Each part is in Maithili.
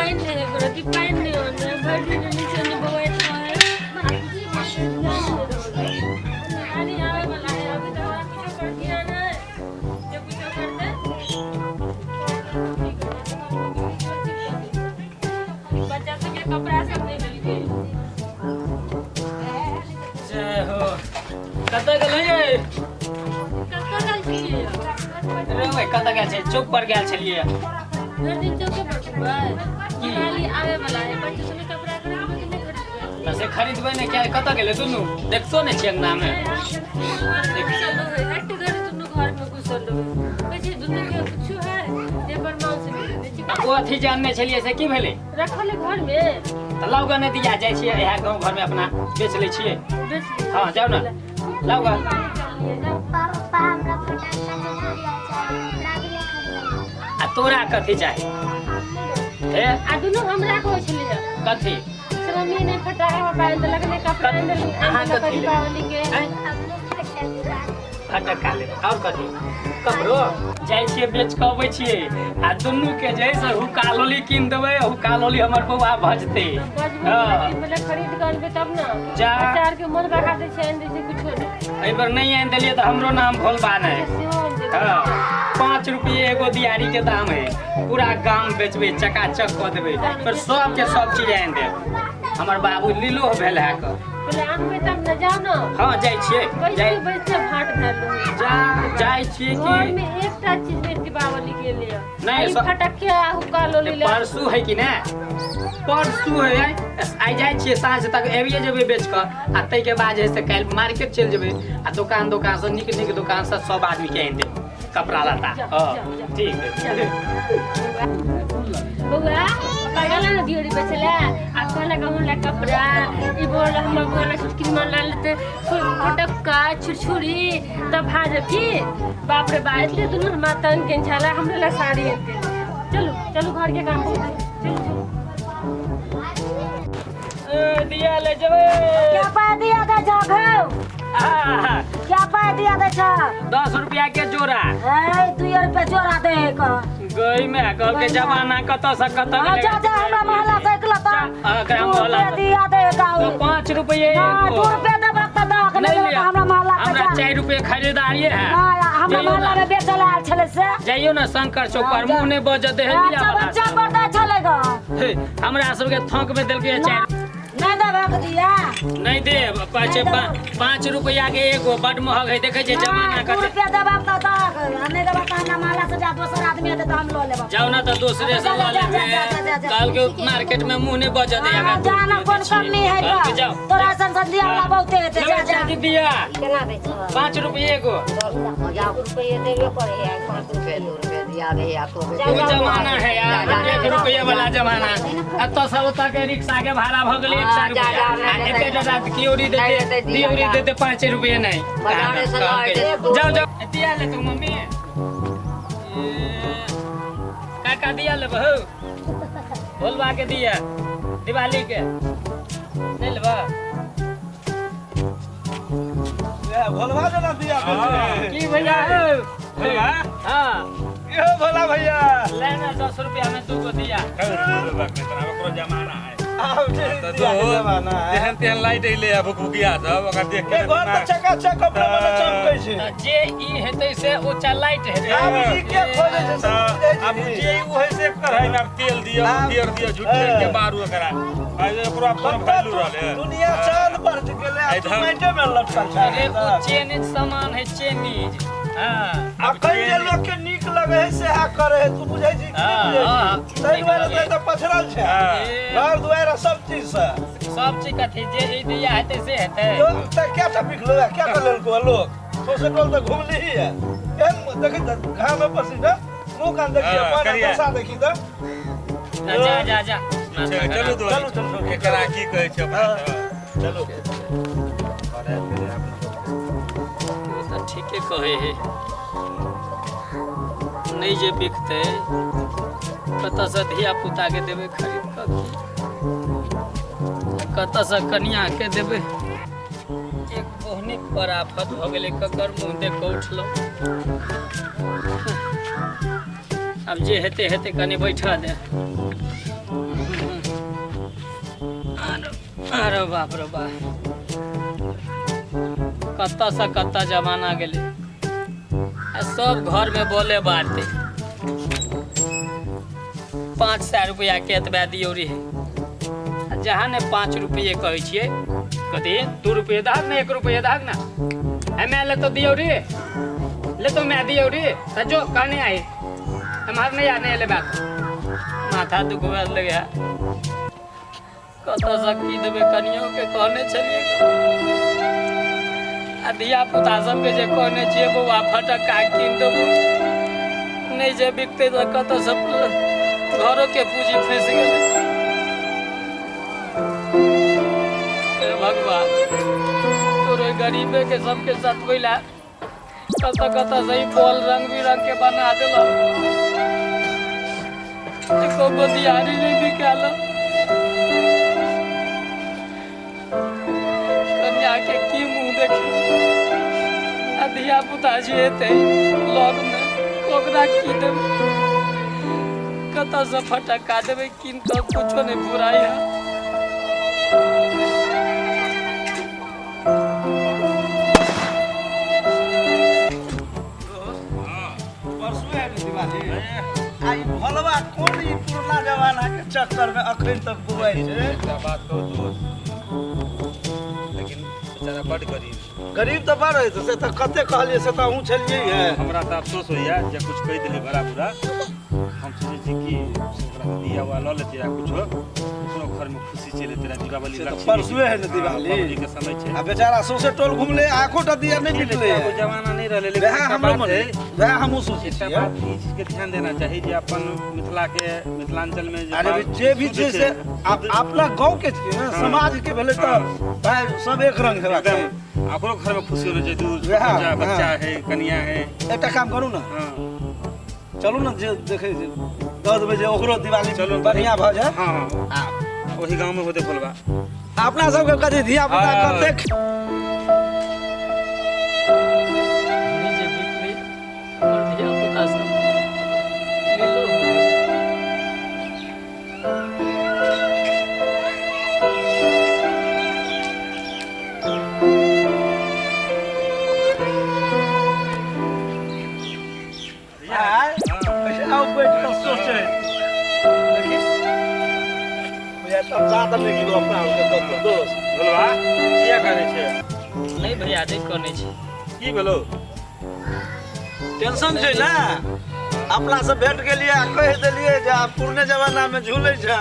पाइन नहीं करो कि पाइन नहीं होने भर दिन नीचे नहीं बवाई तो है अरे आवे वाला है अभी तो हमारा कुछ कर दिया ना जो कुछ कर दे बच्चा सब के कपड़ा सब नहीं मिलके जय हो कतऽ गेलै कतऽ गेल छियै रे ओए कतऽ गेल छै चौक पर गेल छलियै भर दिन चौके पर छुबै दिवाली आवे वाला है बच्चा सब के कपड़ा खरीदबै कि नहीं खरीदबै त से खरीदबै ने क्या कतऽ गेलै दुनू देखतो नै छियै अंगना में चलो है हट घर दुनू घर में घुसल रहे कहै छै दुनू के कुछो है जे पर मांस मिले ओ अथी जानने छलियै से की भेलै रखल है घर में त लाउ ग नै दिया जाइ छियै इएह गाँव घर में अपना बेच लै छियै बेच हाँ जाउ न लाउ ग पापा हमरा फटाका चुरचुरिया चाही हमरा भी नहीं खरीदबै आ तोरा कथी चाही हे आ दुनू हमरा कहै छलियै कथी से मम्मी ने फटाका पापा आनि देलक ने कपड़ा आनि देलक अहाँ कथी लेबै? दीपावली के आँय? अपने फटाका फटक्का लेबै और कथी कपड़ो जाइ छियै बेच कऽ अबै छियै आ दुनू के जे से हुक्का लोली कीन देबै हुक्का लोली हमर बौआ भजतै बजबै पहिले खरीद कऽ अनबै तब ने जा। बच्चा आर के मन बढ़ा दै छै आनि दै छै कुछो नहि एहि बेर नहि आनि देलियै तऽ हमरो नाम भोलबा नहि सेहो आनि देबै हाँ 5 रुपये एगो दियारी के दाम है पूरा गाम बेचबै चकाचक कऽ देबै पर सबके सब चीज आनि देब हमर बाबू लीलो भेल है कऽ पहिले आनबै तब ने जाउ ने हाँ जाइ छियै बैसते जाइ बैसते भाट भेल रहै जा जाइ छियै घर कि में एकटा चीज नहि दीपावली के लिए नहीं, ई फटक्के आ हुक्का लोली ले परसू है कि ने परसू है आइ जाइ छियै साँझ तक आबिये जेबै बेच कऽ आ ताहिके बाद जे है से काल्हि मार्केट चलि जेबै आ दोकान दोकान से नीक नीक दोकान से सब आदमी के आनि देब कपड़ा लत्ता हाँ ठीक है बौआ पापा गेल ने दियोरी बेचले आ कहलक हमरा कपड़ा ई बोल हमर बौआ ला छोटकी मन ला लेते फटक्का छुरछुरी तब भाजब की बाप रे बा एते दुनू हमरा तंग केने छला हमरे ला साड़ी एते चलू चलू घर के काम छै चलू चलू ए दिया ले जेबै क्या पाय दिया दे छौ घौ आहा, क्या पाय दिया दे छौ 10 रुपया के जोड़ा ए 2 रुपया जोड़ा दे क गई में कहल के जमाना कतऽ से कतऽ हाँ, गेलै। जा जा हमरा मोहल्ला से एकला जा, एकरा मोहल्ला से। दिया दे तो गाँव 5 रुपये ना एगो। 2 रुपया देबक त दहक नहीं नहीं देबक लिया। हमरा मोहल्ला के हमरा जा। 4 रुपये खरीदारी है ना हमरा जइयो मोहल्ला ना। में बेचल आयल छलै से जाइयो ना शंकर चौक पर हाँ, जा। मुंह नहीं बजत है दिया अच्छा वाला बच्चा पर दे छलै ग हे, हमरा सबके थक में देलकै 4 नहीं देबक दिया नहीं देब कहै छै 5 रुपया के एगो बड महग है देखै छै जमाना 2 कते रुपया देबक त दहक आ नहीं देबक त हमरा मोहल्ला से जा दोसर आदमी हेतै त हम ल लेबक जाओ ना तो दूसरे से जा, ल जा, जा, लेबै जा, जा, जा। कहल के मार्केट में मुंह नहीं बजत है हाँ, जाना कोन कमी है कहल के जाओ तोरा सन दिया वाला बहुते हेतै जा जा दिया केना दै छह 5 रुपये एगो 10 रुपये देबे करे है 5 रुपये 2 रुपये दिया दे या तो वो जमाना है यार 1 रुपये वाला जमाना एतऽ सब ओतऽ के रिक्शा के भाड़ा भऽ गेलै 100 जा, रुपया जा, आ नहि एते देतै। टका कियोरी नहि देते देतै, दिया, दियोरी जा। देते 5 रुपये नहीं बाजारे से लऽ एतै। जाओ जाओ दिया ले तू मम्मी का का दिया लेबो हौ भोलबा के दिया दिवाली के नहीं लेबो भोलवा जेना दिया बेचे की भैया हौ भोलवा हाँ यो भोला भैया लेना 10 रुपया में 2 गो दिया जमाना है आब दिया के जमाना है तेहन तेहन लाइट अइले आ भुकभुकिया सब ओकरा देख के ए घर तऽ चकाचक कपड़ा वाला चमकै छै तऽ जे ई हेतै से ओ लाइट हेतै आब ई के खोजै छै से बुझै आब छी। जे उ है से कर है ना तेल दियो तेल दियो झूठ के बारू एकरा आ ओकरो अपन सबटा वैल्यू रहले दुनिया चांद पर गेलै आ तू माटिए में लटकल छै अरे ओ चेनीज सामान है चेनीज हाँ आ कहीं जे लोक के नीक लगे है सेहा करे है तू बुझै छी कि नहि बुझै हाँ, छी ताहि दुआरे तऽ एतऽ पछड़ल छै घर दुआरि आ सब चीज से सब चीज कथी जे ई दिया हेतै से हेतै लोक तऽ क्या टा बिकलो है क्या टा लेलको है लोक सौंसे टोल तऽ घुमली ही है केहन देखी तऽ घाम में पसीना मुँह कान देखी हाँ, पान करिया। दशा देखी तऽ जा जा जा चलू चलू, चलू, चलू। एकरा की कहै छै अपना सब? चलू ओ तऽ ठीके कहै है नहीं जे बिकतै कतऽसँ धिया पुता के देबै खरीद कऽ कतऽसँ कनिया के देबै एक बोहनी पर आफत भऽ गेलै ककर मुँह देख कऽ उठलहुँ अब जे हेतै हेतै कनि बैठा दे। अरे बाप रे बाप, कत्ता से कत्ता जमाना गेलै आ सब घर में बोले बारते 500 रुपया के एतबा दियौ रे। आ जहाँ ने 5 रुपये कहै छियै कथी 2 रुपये दहक ने 1 रुपये दहक ना, हमें ले तो दियौ रे, ले तो मैं दियौ रे, त जो कहने आई हमार नहीं आने ले बात। माथा दुखबे लगे कतऽ से की देबै कनियो के कहने छलियै आ धिया पुता सबके जे कहने छियै बौआ फटक्का कीन देबो, नहीं जे बिकते तऽ कतऽ से घरों के पूंजी फंसि गेलै। हे भगवान, तोरे गरीबे के सबके सतबै ला कतऽ कतऽ से ई बॉल रंग बिरंग के बना देलक, एको गो दिहाड़ी नहीं बिकायल। कन्या के की मुँह देखे आ धिया पुता जे एतै लग में ओकरा की देबै, कतऽ से फटक्का देबै कीन कऽ, कुछो नहीं पुराइ है। परसू है ने दिवाली, आ ई भलवा कोन ई पुरना जमाना के चक्कर में अखन तक बुआइ छै। एकटा बात कहू दोस्त, लेकिन बेचारा बड गरीब, गरीब तऽ बड़ है, से तऽ कते कहलियै से तऽ अहूँ छलियै है। हमरा तऽ अफसोस होइया जे कुछ कहि देलियै बड़ा बुरा। हम सोचै छी कि ओकरा दिया उआ लऽ लेतियै आ कुछो ओकरो घर में खुशी चलि एतै। दीपावली से तऽ परसुए है ने दिवाली, दीपावली के समय छै आ बेचारा सौंसे टोल घुमले आखोटा दिया नहीं बिकले। ओ जमाना नहीं रहलै, लेकिन वएह एकटा हमरो बात मन है, वएह हमहूँ सोचै एकटा छियै। बात ई चीज के ध्यान देना चाही जे अपन मिथिला के मिथिलांचल में जे अरे बात जे भी शुद्ध छै से अपना गाँव के छियै ने, समाज के भेलै तऽ भाई सब एक रंग हेबाक चाही। एकदम ओकरो घर में खुशी होना चाहिए। दू वएह, बच्चा बच्चा हाँ। है, कनिया है। एकटा काम करू ने, हाँ चलू ने जे देखै जे दऽ देबै जे ओकरो दिवाली चलू। बढ़िया भऽ जाय। हाँ हाँ, वही गांव में होते बोलबा अपना सबके कथी धिया पुता हाँ। कतेक नहीं जे बिकलै हमर धिया पुता सब मिलो। आय, आउ बैठ कऽ सोचै देखी बुझाय तब जादा नहि गेलो अपना आरके गप दोस्त। बोलबा किया करै छै? नहीं भैया नहीं कहने छी। की भेलो? टेंशन छै ने, अपना सब भेट गेलियै आ कहि देलियै जे आब पुरने जमाना में झूलै छै।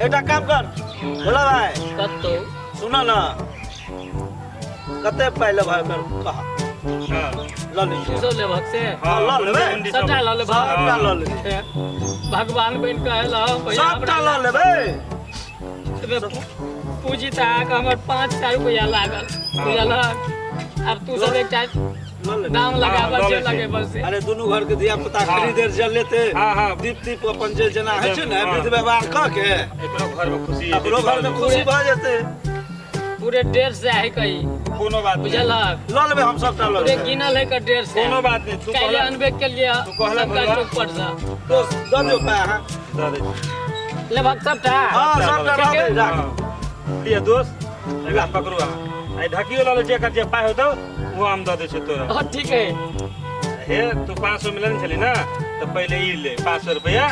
एकटा काम कर भोला भाई, कतौ सुन न कते पाइ लेबह एकर कह, हाँ लऽ लै तू सब लेबहक से हाँ लऽ लेबै, सबटा लऽ लेबहक, सबटा लऽ लेबै, भगवान बनि कऽ एलह भैया, सबटा लऽ लेबै। पूंजी तऽ अहाँके हमर 500 रुपया लागल बुझलहक। आब तू सब एकटा लऽ लेबै। दाम लगाबऽ लऽ जे लै छी। लगेबऽ से। अरे दुनू घर के धिया पुता खरीदे जे लेते हाँ हाँ दीप तीप अपन जे जेना होइ छै ने हाँ। विध व्यवहार कऽ के एकरो घर में खुशी हेतै, ओकरो घर में खुशी भऽ जेतै। पूरे 150 है कही कोनो बात नहीं, बुझलहक, लऽ लेबै हम सबटा लऽ पूरे लेबै। गिनल है का 150। कोनो बात नहीं। तू काल्हि कहला अनबे के लिए तू कहला सबटा भगवान। चौक पर से दोस्त दऽ दियौ पाइ अहाँ। दऽ दै छी। लेबहक सबटा। हाँ सबटा ठीक है। रहतै राख। लिअ दोस्त, एकरा पकड़ू अहाँ। आ ढकियो लऽ लै छियै, एकर जे पाइ होतौ वो हम दऽ दै छियौ तोरा। हाँ ठीक है। हे तू 500 में लेने छली ना, तऽ पहिले ई ले 500 रुपया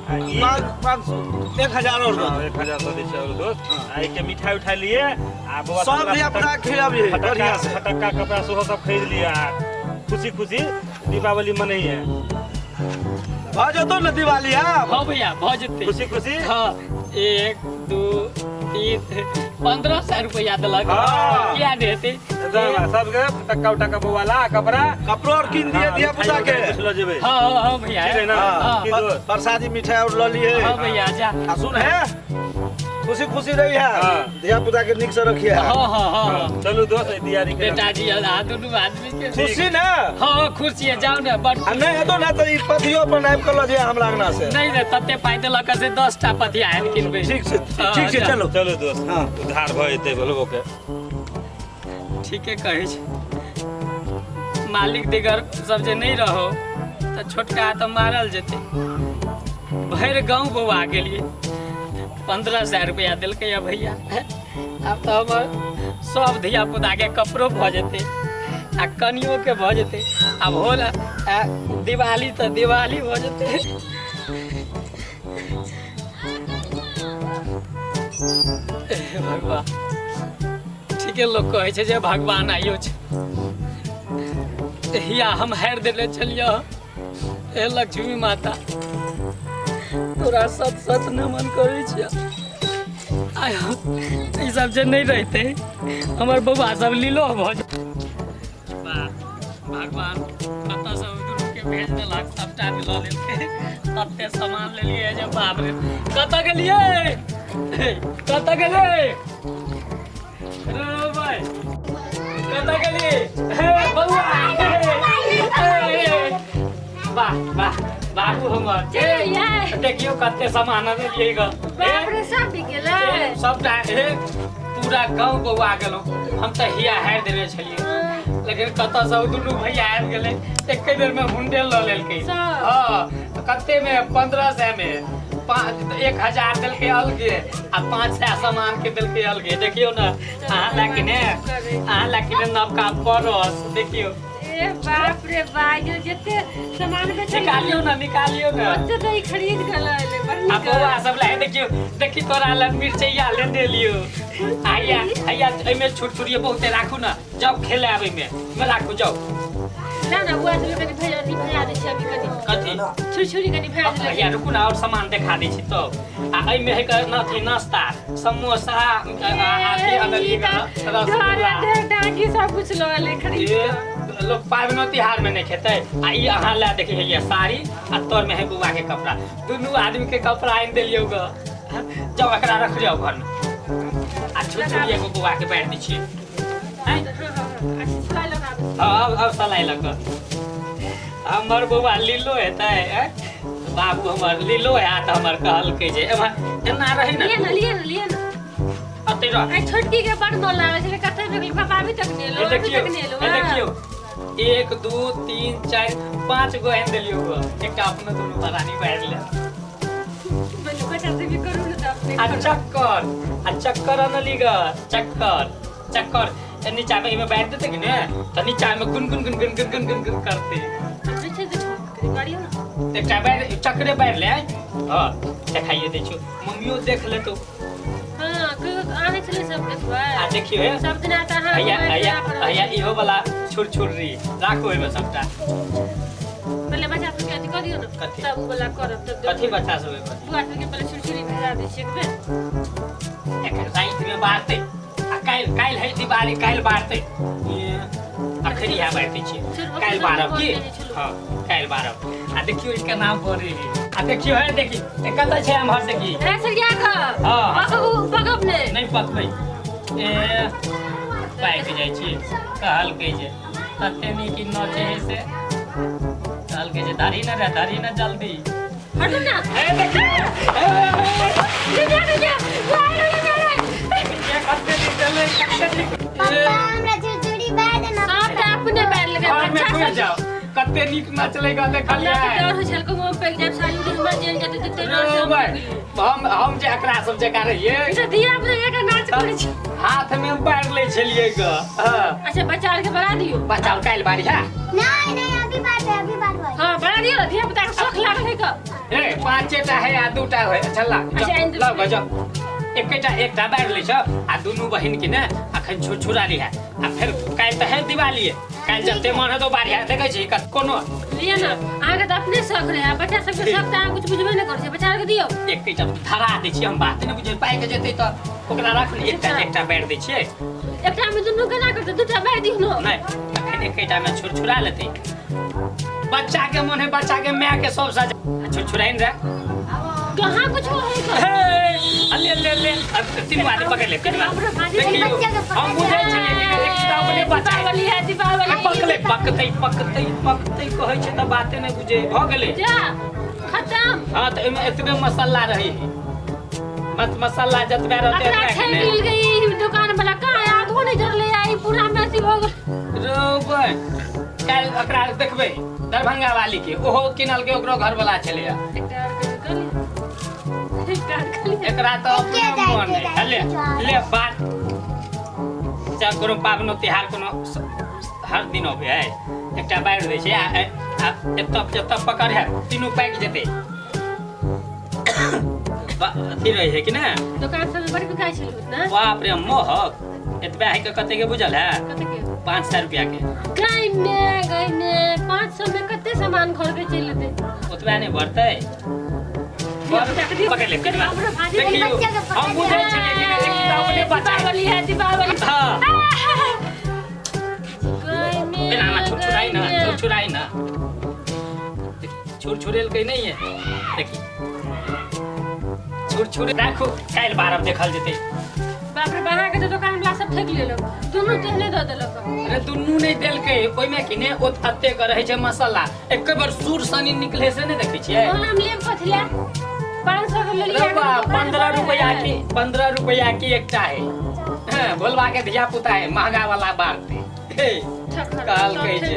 आ ई 500 1000 और दऽ हाँ, 1000 दऽ दै छियौ और दोस्त। आ एके मिठाई उठाई लिए आ बौआ सब सबला धिया पुता खियाबियै बढ़िया से। फटक्का कपड़ा सेहो सब खरीद लिए आ खुशी खुशी दीपावली मनैहे। भऽ जेतौ ने दिवाली आब? हाँ भैया भऽ जेतै खुशी खुशी। हाँ 1 2 3 1500 रुपया देलक, हाँ। किया नहि हेतै? एकदम सबके फटक्का उटक्का बौआ ला कपड़ा कपड़ो और कीन दिए धिया पुता के। कुछ लऽ जेबै। हाँ हाँ हाँ भैया ठीक है ना? हाँ की दोस्त? प्रसादी मिठाई और लऽ लिए। हाँ भैया जा। आ सुन है खुशी खुशी रही है, हाँ। धिया पुता के निक से रखिए। हाँ हाँ हाँ हाँ चलू दोस्त दियारी के बेटा जी आ दुनू आदमी के खुशी ना? हाँ खुशी है, जाओ ना बड़ आ नहीं हेतौ ना तऽ ई पथियो अपन आबि कऽ लऽ जइहे हमरा अंगना से। नहीं रे तते पाइ देलक से 10टा पथिया आनि किनबै। ठीक छै, ठीक छै चलू। चलू दोस्त, हाँ। उधार भऽ जेतै बोलबो के। ठीके कहै छै मालिक दिगर सब जे नहीं रहो तऽ छोटका तऽ मारल जेतै। भरि गाँव बौआ गेलियै, 1500 रुपया देलकै या भैया। आब तऽ हमर सब धिया पुता के कपड़ो भऽ जेतै आ कनियो के भऽ जेतै। आब होल दिवाली तऽ दिवाली भऽ जेतै। भगवान ठीके लोक कहै छै जे भगवान आइयो छै। हिया हम हारि देने छलियै। हे लक्ष्मी माता, तोरा सत सत नमन करै छियै। आइ ई सब जे नहि रहितै हमर बौआ सब लीलो भऽ जेतै। भगवान कतऽसँ दुनूके भेज देलक, सबटा लऽ लेलकै। तते सामान लेलियै जे बाप रे। कतऽ गेलियै, कतऽ गेलै रे भाई, कतऽ गेलियै हे बौआ? वाह वाह बाबू हमर, देखियौ कते सामान लेलियै ग। बाप रे सब बिक गेलै सबटा। हे पूरा गाँव बौआ गेलहुँ हम तऽ हिया हारि देने छलियै, लेकिन कतऽसँ दुनू भैया आबि गेलै एके बेरमे हुंडेल लऽ लेलकै। हँ कते में 1500 में 1000 देलकै अलगे आ 500 सामान के देलकै अलगे। देखियौ ने अहाँ लए कि ने, अहाँ लए कि ने नवका परस। देखियौ ए बाप रे बाप, जते सामान बेचल निकालियौ ना, निकालियौ ना, ओते तऽ ई खरीद के लऽ एलै। बड़ आ नीक। बौआ सब लए देखियौ, देखी तोरा लए मिरचैया ले देलियौ। आइया आइया एहिमे छुरछुरिये बहुते राखू ना, जाउ खेले आबै में में राखू जाउ। ना ना बुआ सब कनि भेज अथी भेजा दै छी अभी कनि। कथी छुरछुरी कनि भेज देबै। भैया रुकू ना, और सामान देखा दै छी तब। आ एहिमे है अथी नाश्ता समोसा अथी अनलियै रसगुल्ला डांगी सब कुछ लऽ एलै खरीद ये के। लोग पाबनि तिहार में नहीं खेतै। आ ई अहाँ लए देखी है साड़ी आ तोर में है बौआ के कपड़ा, दुनू आदमी के कपड़ा आनि देलियौ ग। जाउ एकरा रख जाउ घर में आ छुरछुरी एगो बौआ के बाँटि दै छियै। हाँ हाँ अच्छा सिलाई लगाबै। हाँ अब सलाई लग हमर बौआ लीलो हेतै। बाबू हमर लीलो हैत हमर कहलकै जे एना रहै ने। लिए ना लिए ना लिए ना। अतै रह। आई छोटकी के बड़ मोन लागल छलै, कतऽ भेल पापा अभी तक नहि एलो, अभी देखियौ तक नहि एलो। देखियौ 1 2 3 4 5 गो आनि देलियौ ग। एकटा अपनो दुनू परानी बाँटि ले। बच्चा से भी करू ने तऽ अपने। आ चक्कर, आ चक्कर अनली ग, चक्कर चक्कर नीचा में एहिमे बाँटि देतै कि ने तऽ नीचा में गुन गुन गुन गुन गुन गुन गुन गुन करतै। एकटा बाँटि चक्करे बाँटि ले। हाँ देखाइए दै छियौ, मम्मियो देख लेतौ। हाँ कहियो आनै छलै सब देखबै। आ देखियौ हे सब दिन आता अहाँ भैया भैया भैया इहो वाला छुरछुरी राखू ओहिमे सबटा। पहिले बच्चा सबके अथी कऽ दियौ ने तब उ वाला करब तब। कथी बच्चा सब बुआ सबके पहिले छुरछुरी भेजा दै छियै एक बेर। एखन रातिमे बाँटतै आ काल्हि काल्हि है दिवाली, काल्हि बाँटतै। अखन इएह बाँटि दै छियै, काल्हि बारब की। हाँ काल्हि बारब। आ देखियौ ई केना बनै है। आ देखियौ हे देखी कतऽ छै एम्हर देखी। रे सरिया कऽ हाँ पकबू पकब नहि नहि पकबै। ए पाकि जाइ छी कहलकै जे तते नीक नचै है से कहलकै जे धरी न रे धरी न जल्दी। हटू ना। हे देखियौ कते नीक नचलै ग देखलियै। डर होइ छल मुँह पे जाब साड़ी उड़ी मर जेल जेतै तते डर से हम जे एकरा सब जकाँ रहियै से धिया पुता जकाँ नाच करै छै, हाथ में बारि लै छलियै ग। अच्छा बच्चा आर के बड़ा दियौ। बच्चा काल्हि बारी है। नहीं नहीं अभी बात है, अभी बात है। हां बड़ा दियौ धिया पुता के शौख लागल है ग। ए 5टा है आ 2टा है। अच्छा ला लौ ग जाउ एकेटा एकटा बारि लै छ आ दुनू बहिन के ने अखन छुरछुरा ली है। आ फेर काल्हि तऽ है दिवाली, काल्हि जते मन हेतौ बारी है। देखै छी कोनो लिअ ना अहाँके तऽ अपने शौख रहै, बच्चा सबके शौख तऽ अहाँ कुछ बुझबे नहि करै छै। बच्चा आरके दियौ एकेटा धरा दै छियै, हम बात नहि बुझै पाकि जेतै तऽ ओकरा राखू ने। एकटा एकटा बारि दै छियै, एकटा मे दुनू केना करतै, दूटा बारि दियौ ने। नहि अखन एकेटा मे छुरछुरा लेतै। बच्चा के मन है, बच्चा के माय के सब सजा छुरछुराइन रे कहाँ कुछ है। अले ले ले तीनू आदमी पकड़ ले। देखियौ हम बुझै छलियै कि एकटा अपने बच्चा दीपावली है, दीपावली पकलै पकतै पकतै पकतै कहै छै तऽ बाते नहि बुझै भऽ गेलै जा खत्म। हाँ तऽ एहिमे एतबे मसाला रहै है, मत मसाला जतबे रहतै ओकरा छानि गेल गई दुकान वाला कहाँ आधो नहीं जरले आई पूरा मेसी भऽ गेल। रोबै काल्हि ओकरा देखबै दरभंगा वाली के, ओहो किनलकै ओकरो घर वाला छलैया। एकटा और कनि कऽ लिअ। एकरा तऽ अपने मन है। ले ले बात चाहे कोनो पाबनो तिहार कोनो हर दिन अबै है, एकटा बारि दै छै आ आ एतऽ जतऽ पकड़ है तीनू पाकि जेतै। अथी रहै है कि ने? दोकान सब में बड़ बिकाइ छै लूट ने। बाप रे, महग एतबे है के कते के बुझल है? कते के? 500 रुपया के। गाय में, गाय में 500 में कते सामान घर के चलि एतै? ओतबे नहि बढ़तै। पकड़ ले, कटवा। देखियौ, हम बुझै छलियै कि नहि, लेकिन तऽ अपने बचा। दीपावली है, दीपावली। हाँ। गाय में, एना ना छुरछुराई ना, गाय में। छुरछुराई ना, छुरछुरेलकै नहीं है। देखी, छुरछुरे राखू, काल्हि बारब, देखल जेतै। बाप रे, बना के तो दोकान वाला सब ठकि लेलक, दुनू तेहने दऽ देलक। अरे, दुनू नहि देलकै। ओहिमे कि ने ओ एते के रहै छै मसाला, एके बेर सुर सनी निकले से नहि देखै छियै? तहन हम लेब कथी लए? 500 के लेलियै। रौबा, 15 रुपया की, 15 रुपया की एकटा है। हाँ, बोलबा के धिया पुता है, महंगा वाला बात है। हे, कहलकै जे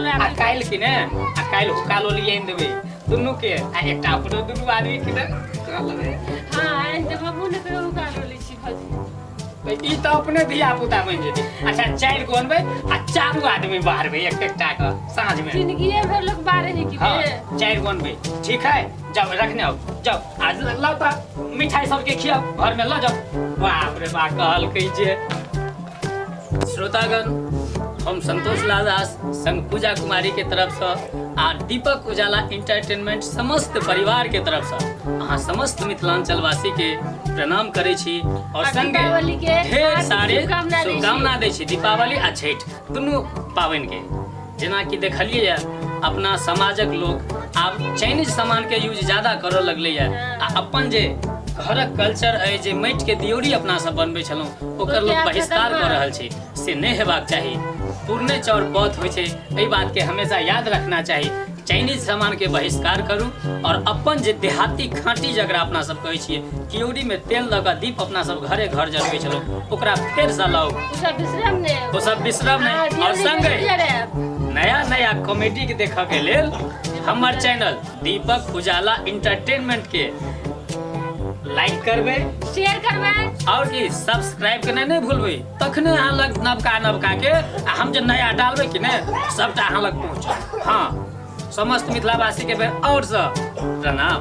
आ काल्हि कि ने, आ काल्हि हुक्का लोली आनि देबै दुनू के, आ एकटा अपनो दुनू आदमी के ने कऽ लेबै। हाँ, आनि देब, हमहूँ ने कहियो हुक्का लोली छी भौजी। तऽ ई तऽ अपने धिया पुता बनि जेतै। अच्छा, चारि गो अनबै आ चारू आदमी बाहरबै एक एकटा के साँझ में। जिंदगिए भरि लोग बारे है कि हाँ। बे? चारि गो अनबै, ठीक है? जाओ, रखने आओ, जाओ। आज लाओ तऽ मिठाई सबके खियाओ, घर में लऽ जाओ। बाप रे बा, कहलकै जे श्रोतागण, हम संतोष लाल दास संग पूजा कुमारी के तरफसँ आ दीपक उजाला इंटरटेनमेंट समस्त परिवार के तरफसँ अहाँ समस्त मिथिलांचलवासी के प्रणाम करै छी और आ संगे दीपावली के ढेर हार्दिक सारे शुभकामना दै छी। शुभकामना दै छी दीपावली आ छठि दुनू पाबनि के। जेनाकि देखलियै अपना समाजक लोक आब चाइनीज सामान के यूज ज्यादा करऽ लगलैए आ अपन जे घरक कल्चर अइ, जे माटिके दियौरी अपना सब बनबै छलहुँ, ओकर लोक आब बहिष्कार खतम कऽ रहल छै। से नहि हेबाक चाही। पुरने चाउर पौत होइ छै, एहि बातके हमेशा याद रखना चाही। चाइनीज सामानके बहिष्कार करू और अपन जे देहाती खाँटी, जकरा अपना सब कहै छियै, कियौरीमे तेल दऽ कऽ दीप अपना सब घरे घर जरबै छलहुँ, ओकरा फेरसँ लाउ। ओ सब बिसरब ने। ओ सब बिसरब नहि। और संगे नया नया कॉमेडी के देखऽ के लेल हमर चैनल दीपक उजाला इंटरटेनमेंट के लाइक करबै, शेयर करबै और की, सब्सक्राइब केनाइ नहि भूलबै। तखने अहाँ लग नवका नवका के आ हम जे नया डालबै कि नहि, सबटा अहाँ लग पहुँचत। हाँ, समस्त मिथिलावासी के बेर और से प्रणाम।